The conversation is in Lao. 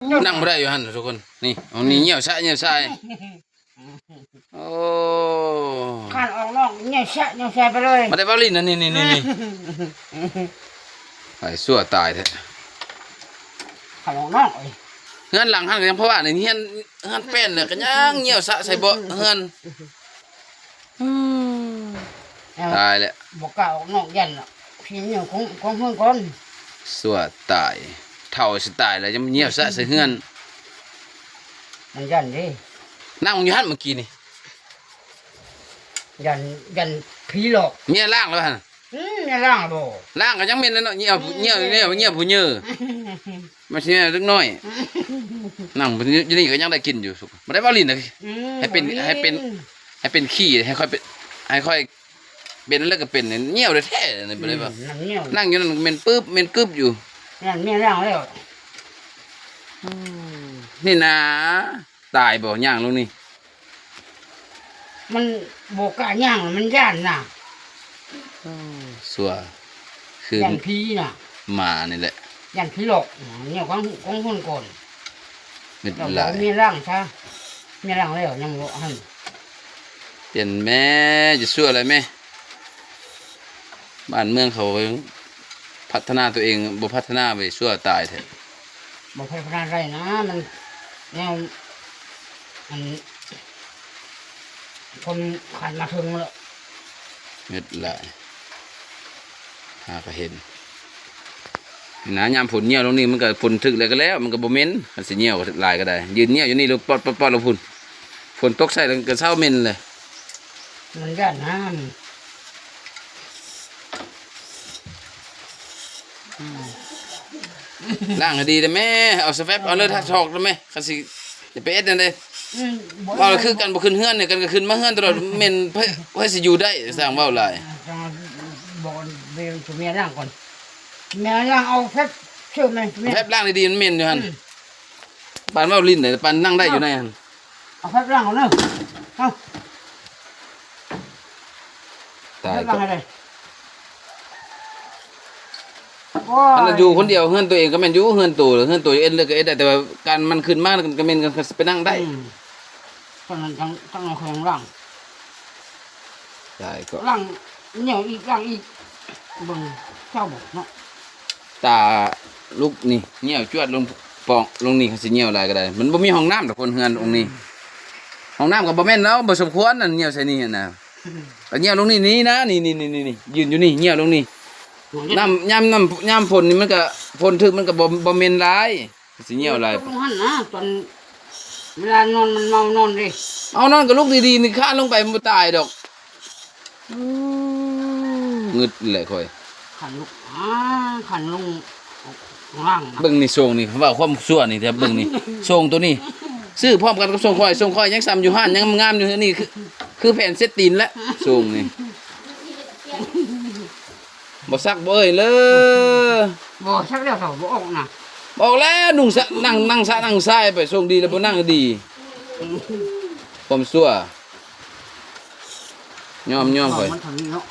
ນັ່ງບໍ່ໄດ້ຢູ່ຫັ້ນທຸກຄົນ. ນີ້ ເອົານີ້ ອືມ ຍ່ຽວຊະຍ່ຽວຊາຍ. ໂອ້ ຄັນອອກນອກຍ່ຽວຊະຍ່ຽວຊາຍໄປເລີຍ. ບໍ່ໄດ້ເວົ້າຫຼິ້ນນະ ນີ້ໆໆ ໄປຊົ່ວຕາຍແທ້. ຄັນອອກນອກເອີຍ ເຮືອນຫຼັງຫັ້ນກໍຍັງ ເພາະວ່ານີ້ເຮືອນ ເຮືອນແປ້ນແລ້ວກໍຍັງຍ່ຽວຊະໃສ່ເບາະເຮືອນ. ອືມ ເອົາ ຕາຍແລ້ວ ບໍ່ກ້າອອກນອກ ຢ້ານລະ ຊິເໜີຂອງ ຂອງເຮືອນກ່ອນ. ຊົ່ວຕາຍ ເຖົ້າຊິຕາຍແລ້ວ ຍັງມາຍ່ຽວຊະໃສ່ເຮືອນ. ມັນຢ້ານເດ້ ນັ່ງຢູ່ຫັ້ນເມື່ອກີ້ນີ້ ຢ້ານ ຢ້ານຜີຫຼອກ. ເມຍລ້າງແລ້ວຫັ້ນ. ອືມ ເມຍລ້າງບໍ່? ລ້າງກໍຍັງເໝັນແລ້ວເນາະ ຍ່ຽວ ອືມ ຍ່ຽວ ຍ່ຽວ ຍ່ຽວຜູ້ເຍີ. ມາຊິເລັກນ້ອຍ ນັ່ງຢູ່ນີ້ກໍຍັງໄດ້ກິນຢູ່. ບໍ່ໄດ້ເວົ້າຫຼິ້ນນະ. ອືມ ໃຫ້ເປັນ ບໍ່ມີ ໃຫ້ເປັນ ໃຫ້ເປັນຂີ້ ໃຫ້ຂ້ອຍເປັນ ໃຫ້ຂ້ອຍເປັນແລ້ວກໍເປັນ ຍ່ຽວແທ້ໆ. ອືມ ບໍ່ໄດ້ວ່າ ນັ້ນຍ່ຽວ ນັ່ງຢູ່ນັ້ນເໝັນປຶບເໝັນກຶບຢູ່. ນັ້ນເມຍລ້າງແລ້ວ. ອືມ ນີ້ນາ ຕາຍບໍ່ ຍ່າງລົງນີ້? ມັນບໍ່ກ້າຍ່າງ ມັນຢ້ານນະ. ໂອ້ ຊົ່ວ ຄືຢ້ານຜີນະ ໝານີ້ແຫຼະ ຢ້ານຜີຫຼອກ. ແນວຂອງ ຂອງຄົນກ່ອນ ເມັດຫຼາຍ. ເມຍລ້າງຊະ ເມຍລ້າງແລ້ວຍັງບໍ່ຫັ້ນ. ປ່ຽນແມ້ ຈະຊົ່ວແລ້ວແມ້. ບ້ານເມືອງເຂົາພັດທະນາຕົວເອງ ບໍ່ພັດທະນາໄວ້ ຊົ່ວຕາຍແທ້. ບໍ່ພັດທະນາໄດ້ນະ ມັນແນວ ອັນ ຄົນຂັນມາເຖິງແລ້ວ. ເງືອດຫຼາຍ ຫາກະເຫັນນະ. ຍາມຝົນຍ່ຽວລົງນີ້ ມັນກະ ຝົນຖືກແລ້ວກະແລ້ວ ມັນກະບໍ່ເໝັນ. ຄັນຊິຍ່ຽວຫຼາຍກະໄດ້ ຢືນຍ່ຽວຢູ່ນີ້ ລົງປອດໆໆ ລົງພຸ້ນ. ຝົນຕົກໃສ່ແລ້ວກະເຊົາເໝັນເລີຍ. ມັນຢ້ານນ້ຳ. ອືມ ລ້າງໃຫ້ດີເດີ້ແມ່. ເອົາສະແຟັບ ເອົາເລີຍ ຖ້າຖອກເດີ້ແມ່. ຄັນຊິ ຢ່າໄປເຮັດນັ້ນເດ້. ອືມ ເວົ້າຄືກັນ ບໍ່ຂຶ້ນເຮືອນນີ້ ກັນກໍຂຶ້ນມາເຮືອນຕະຫຼອດ. ແມ່ນ ໃຜ ໃຜຊິຢູ່ໄດ້ ຊ່າງເວົ້າຫຼາຍ. ບໍ່ ເປັນເມຍລ້າງກ່ອນ ເມຍລ້າງ. ເອົາແຟັບ ເຊີແມ່ ແຟັບລ້າງດີໆ ມັນເໝັນຢູ່ຫັ້ນ. ອືມ ປານເວົ້າຫຼິ້ນເດ້ ປານນັ່ງໄດ້ຢູ່ໃນຫັ້ນ. ເອົາແຟັບລ້າງເອົາເດີ. ເອົາ ຕາຍ ແຟັບລ້າງໃຫ້ເດ້. ໂອ້ຍ ຄັນຢູ່ຄົນດຽວ ເຮືອນຕົວເອງກໍແມ່ນຢູ່ ເຮືອນໂຕ ເຮືອນໂຕເຮັດເລີຍກໍເຮັດໄດ້ ແຕ່ວ່າການມັນຂຶ້ນມາກໍແມ່ນ ກໍໄປນັ່ງໄດ້. ອືມ ຕອນນັ້ນທັງ ທັງເອົາເຄື່ອງລ້າງ ຕາຍກໍ ລ້າງ ຍ່ຽວອີກ ລ້າງອີກ ເບິ່ງເຈົ້າບໍ່ເນາະ. ຕາລຸກນີ້ ຍ່ຽວຈວດລົງປ່ອງລົງນີ້. ຄັນຊິຍ່ຽວຫຼາຍກໍໄດ້ ມັນບໍ່ມີຫ້ອງນ້ຳດອກ ຄົນເຮືອນອົງນີ້. ອືມ ຫ້ອງນ້ຳກໍບໍ່ແມ່ນແລ້ວ ບໍ່ສົມຄວນນັ້ນ ຍ່ຽວໃສ່ນີ້ຫັ້ນນະ. ອືມ ກໍຍ່ຽວລົງນີ້ ນີ້ນະ ນີ້ໆໆ ຢືນຢູ່ນີ້ ຍ່ຽວລົງນີ້. ໂອ້ຍ ນ້ຳ ຍາມ ນ້ຳ ຍາມຝົນນີ້ ມັນກໍ ຝົນຖືກ ມັນກໍບໍ່ ບໍ່ເໝັນຫຼາຍ. ຊິຍ່ຽວຫຼາຍ ຕົກລົງຫັ້ນນະ ຕອນເວລານອນ ມັນເມົານອນເດ້. ເອົານອນກໍລຸກດີໆ ນີ້ຄານລົງໄປ ມັນບໍ່ຕາຍດອກ. ອືມ ງຶດແຫຼະຂ້ອຍ ຄານລຸກ ອາ ຄານລົງຂ້າງລ່າງນະ. ເບິ່ງນີ້ ໂສ້ງນີ້ ເວົ້າຄວາມຊົ່ວນີ້ ເບິ່ງນີ້ ໂສ້ງໂຕນີ້ ຊື້ພ້ອມກັນກັບໂສ້ງຂ້ອຍ. ໂສ້ງຂ້ອຍຍັງຊ່ຳຢູ່ຮ້ານ ຍັງງາມຢູ່. ນີ້ຄື ຄືແຜ່ນເຊັດຕີນແຫຼະ ໂສ້ງນີ້. ບໍ່ຊັກບໍ່ເອີ່ຍເລີ. ບໍ່ຊັກແລ້ວເຖົ້າ ບໍ່ອອກນະ. ອອກແລ້ວ ນຸ່ງສະ ນັ່ງ ນັ່ງສະນັ່ງຊາຍໄປ ໂຊກດີແລ້ວບໍ່ນັ່ງດີ. ຄວາມຊົ່ວ ຍອມ ຍອມຂ້ອຍ. ມັນທຳນີ້ເນາະ